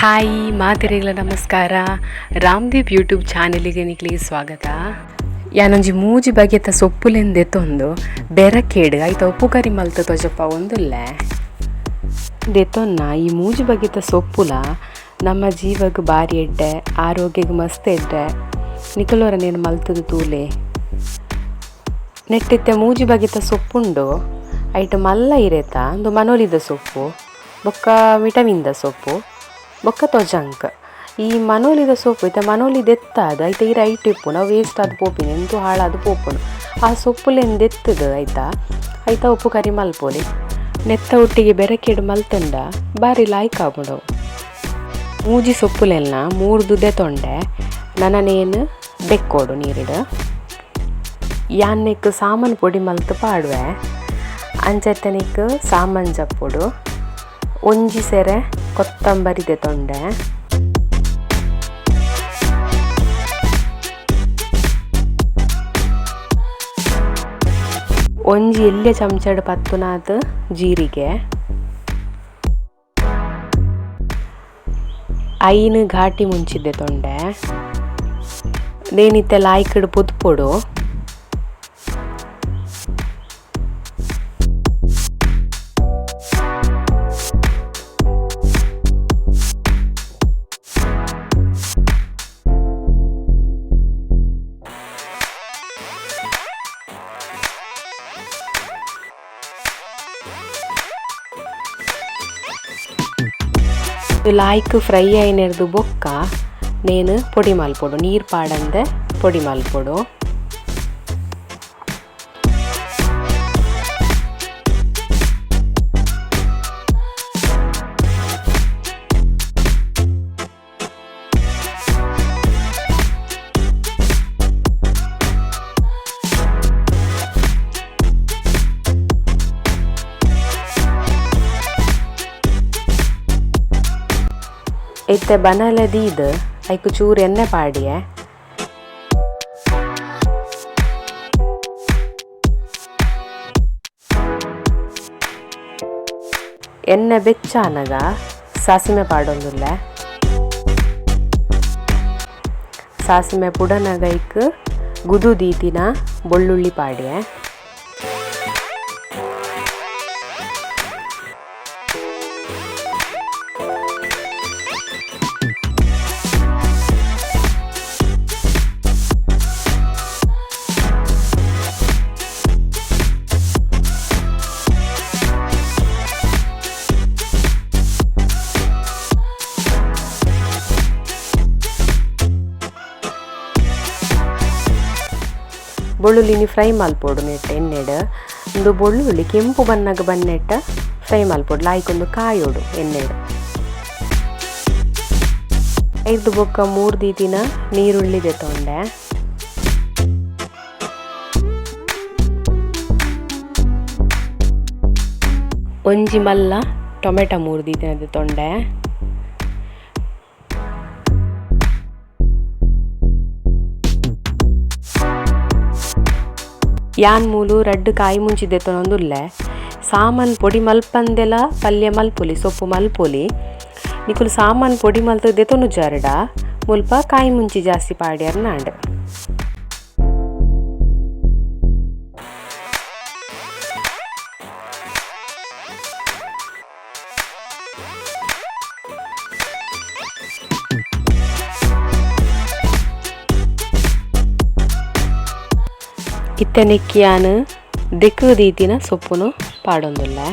Hi ಮಾತೆರೆಗ್ಲ ನಮಸ್ಕಾರ. ರಾಮದೀಪ್ YouTube ಚಾನೆಲ್ಗೆ ನಿಕ್ಲಿಗೆ ಸ್ವಾಗತ. ಯಾನೊಂಜಿ ಮೂಜಿ ಬಗೆತ ಸೊಪ್ಪುಲೆನ್ ದೆತೊಂದು ಬೆರಕೇಡ್ ಐತ ಉಪ್ಪು ಕರಿ ಮಲ್ತ್ ತೊಜಪ್ಪ ಒಂದುಲ್ಲೆ ದೆತೊನ್ನ. ಈ ಮೂಜಿ ಬಗೆತ ಸೊಪ್ಪುಲ ನಮ್ಮ ಜೀವಗ್ ಬಾರಿ ಎಡ್ಡೆ, ಆರೋಗ್ಯಗ್ ಮಸ್ತ್ ಎಡ್ಡೆ. ನಿಕುಲೋರ ನೇನು ಮಲ್ತದು ತೂಲೆ. ನೆಟ್ಟಿತ್ತೆ ಮೂಜಿ ಬಗೆತ ಸೊಪ್ಪುಂಡು. ಐಟ್ ಮಲ್ಲ ಇರೆತ ಉಂದು ಮನೋಲಿದ ಸೊಪ್ಪು, ಬೊಕ್ಕ ವಿಟಮಿನ್ ದ ಸೊಪ್ಪು, ಬೊಕ್ಕ ತೊಜಂಕ್. ಈ ಮನೋಲಿದ ಸೊಪ್ಪು ಇತ್ತೆ ಮನೋಲಿ ದೆತ್ತಾದ್ ಐತ ಇರೆ ಐಟ್ ಇಪ್ಪುಂಡು, ಅವು ವೇಸ್ಟ್ ಆದ್ ಪೋಪಿನಿ, ಎಂತು ಹಾಳಾದ್ ಪೋಪುಂಡು. ಆ ಸೊಪ್ಪುಲೆನ್ ದೆತ್ತುದು ಐತ ಐತ ಉಪ್ಪು ಕರಿ ಮಲ್ಪೊಲಿ. ನೆತ್ತ ಒಟ್ಟಿಗೆ ಬೆರಕೆಡ್ ಮಲ್ತಂಡ ಬಾರಿ ಲಾಯ್ಕ್ ಆಪುಂಡು. ಮೂಜಿ ಸೊಪ್ಪುಲೆನ್ನ ಮೂರ್ದು ದೆತೊಂಡೆ ನನನೇನ್ ದೆಕ್ಕೋಡು ನೀರುಡು. ಯಾನ್ ನೆಕ್ಕ್ ಸಾಮಾನ್ ಪೊಡಿ ಮಲ್ತ್ ಪಾಡುವೆ. ಅಂಚೆತ್ತನಿಕ್ ಸಾಮಾನ್ ಜಪ್ಪೊಡು. ಒಂಜಿ ಸೆರೆ ಕೊತ್ತಂಬರಿ ದೆತೊಂಡೆ. ಒಂಜಿ ಎಲ್ಯ ಚಮಚಡ್ ಪತ್ತುನಾತ್ ಜೀರಿಗೆ. ಐನ್ ಘಾಟಿ ಮುಂಚಿ ದೆತೊಂಡೆ. ನೇನಿತ್ತೆ ಲಾಯ್ಕಡ್ ಪೊದ್ಪೊಡು. ಲಾಯ್ಕ್ ಫ್ರೈ ಆಯಿನೆರ್ದು ಬೊಕ್ಕ ನೇನು ಪೊಡಿ ಮಲ್ಪೊಡು, ನೀರು ಪಾಡಂದೆ ಪೊಡಿ ಮಲ್ಪೊಡು. ಇತ್ತೆ ಬನಲೆ ದೀದ್ ಐಕ್ ಚೂರು ಎಣ್ಣೆ ಪಾಡಿಯೆ. ಎಣ್ಣೆ ಬೆಚ್ಚ ಆನಗ ಸಾಸಿಮೆ ಪಾಡೊಂದುಲ್ಲೆ. ಸಾಸಿಮೆ ಪುಡನಗ ಐಕ್ ಗುದು ದೀತಿನ ಬೊಳ್ಳುಳ್ಳಿ ಪಾಡಿಯೆ. ಬೊಳ್ಳುಳ್ಳಿನಿ ಫ್ರೈ ಮಲ್ಪೊಡು ನೆಟ್ ಎಣ್ಣೆಡ್. ಉಂದು ಬೊಳ್ಳುಳ್ಳಿ ಕೆಂಪು ಬಣ್ಣಗ್ ಬನ್ನೆಟ್ಟ ಫ್ರೈ ಮಲ್ಪೊಡು, ಲಾಯ್ಕ್ ಒಂದು ಕಾಯೋಡು ಎಣ್ಣೆಡ್. ಐದು ಬೊಕ್ಕ ಮೂರು ದೀತಿನ ನೀರುಳ್ಳಿ ದೆತೊಂಡೆ. ಒಂಜಿ ಮಲ್ಲ ಟೊಮೆಟೊ ಮೂರು ದೀತಿನ ದೆತೊಂಡೆ. ಯಾನ್ ಮೂಲು ರಡ್ಡ್ ಕಾಯಿ ಮುಂಚಿ ದೆತೊನೊಂದುಲ್ಲೆ. ಸಾಮಾನ್ ಪೊಡಿ ಮಲ್ಪಂದೆಲ ಪಲ್ಯ ಮಲ್ಪೊಲಿ, ಸೊಪ್ಪು ಮಲ್ಪೊಲಿ. ನಿಕುಲು ಸಾಮಾನ್ ಪೊಡಿ ಮಲ್ತ್ ದೆತೊನು ಜಾರಡ ಮುಲ್ಪ ಕಾಯಿ ಮುಂಚಿ ಜಾಸ್ತಿ ಪಾಡ್ಯಾರ್ ನಾಂಡ್. ಇತ್ತೆ ನೆಕ್ಕ್ ಯಾನ್ ದೆಕ್ಕ್ ದೀತಿನ ಸೊಪ್ಪುನು ಪಾಡೊಂದುಲ್ಲೆ.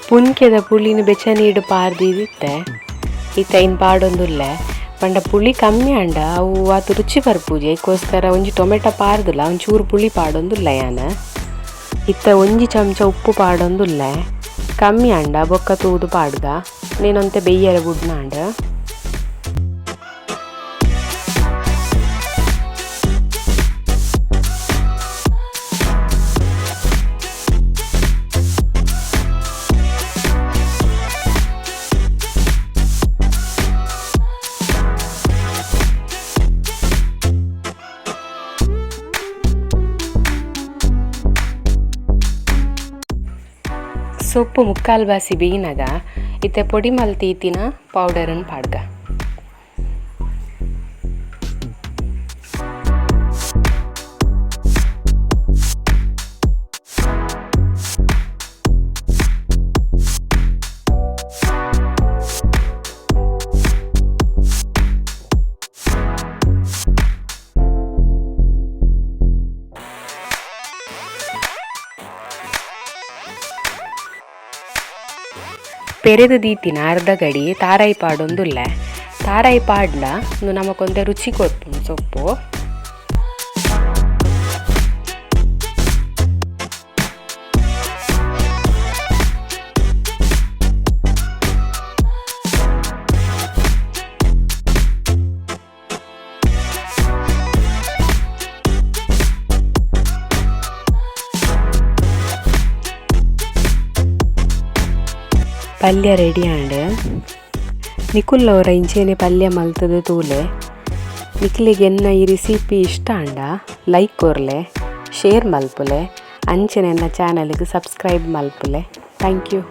ಪುನ್ಕೆದ ಪುಳಿನ ಬೆಚ್ಚ ನೀರು ಪಾರ್ದಿತ್ತೆ ಇತ್ತೆ ಐನ್ ಪಾಡೊಂದುಲ್ಲೆ ಪಂಡ ಪುಳಿ ಕಮ್ಮಿ ಆಂಡ ಅವು ಆತು ರುಚಿ ಬರ್ಪುಜಿ ಐಕೋಸ್ಕರ ಒಂಜಿ ಟೊಮೆಟೊ ಪಾರ್ದಿಲ್ಲ ಒಂಚೂರು ಪುಳಿ ಪಾಡೊಂದುಲ್ಲೆ ಯಾನ್. ಇತ್ತೆ ಒಂಜಿ ಚಮಚ ಉಪ್ಪು ಪಾಡೊಂದುಲ್ಲೆ ಕಮ್ಮಿ ಆಂಡ ಬೊಕ್ಕ ತೂದು ಪಾಡ್ಗ నేనంతే ಬೆಯ್ಯರೆ ಬುಡ್ನಾಂಡ. ಸೊಪ್ಪು ಮುಕ್ಕಾಲು ಬಾಸಿ ಬೇಯಿನಾಗ ಇತ್ತೆ ಪೊಡಿ ಮಲ್ತೀತಿನ ಪೌಡರನ್ನು ಪಾಡ್ಗ. ಪೆರೆದು ದೀತಿನ ಅರ್ಧ ಗಡಿ ತಾರಾಯಿ ಪಾಡೊಂದುಲ್ಲೆ ತಾರಾಯಿ ಪಾಡ್ಲ ಉಂದು ನಮಕೊಂತೆ ರುಚಿ ಕೊರ್ಪುಂಡು ಸೊಪ್ಪು. ಪಲ್ಯ ರೆಡಿ ಆಂಡ್ ನಿಕುಲ್ಲವರ ಇಂಚೆನೆ ಪಲ್ಯ ಮಲ್ತದ ತೂಲೆ. ನಿಕ್ಲೆಗ್ ಎನ್ನ ಈ ರೆಸಿಪಿ ಇಷ್ಟ ಆಂಡ ಲೈಕ್ ಕೊರ್ಲೆ, ಶೇರ್ ಮಲ್ಪುಲೆ, ಅಂಚನೆ ಎನ್ನ ಚಾನಲ್ಗೆ ಸಬ್ಸ್ಕ್ರೈಬ್ ಮಲ್ಪುಲೆ. Thank you.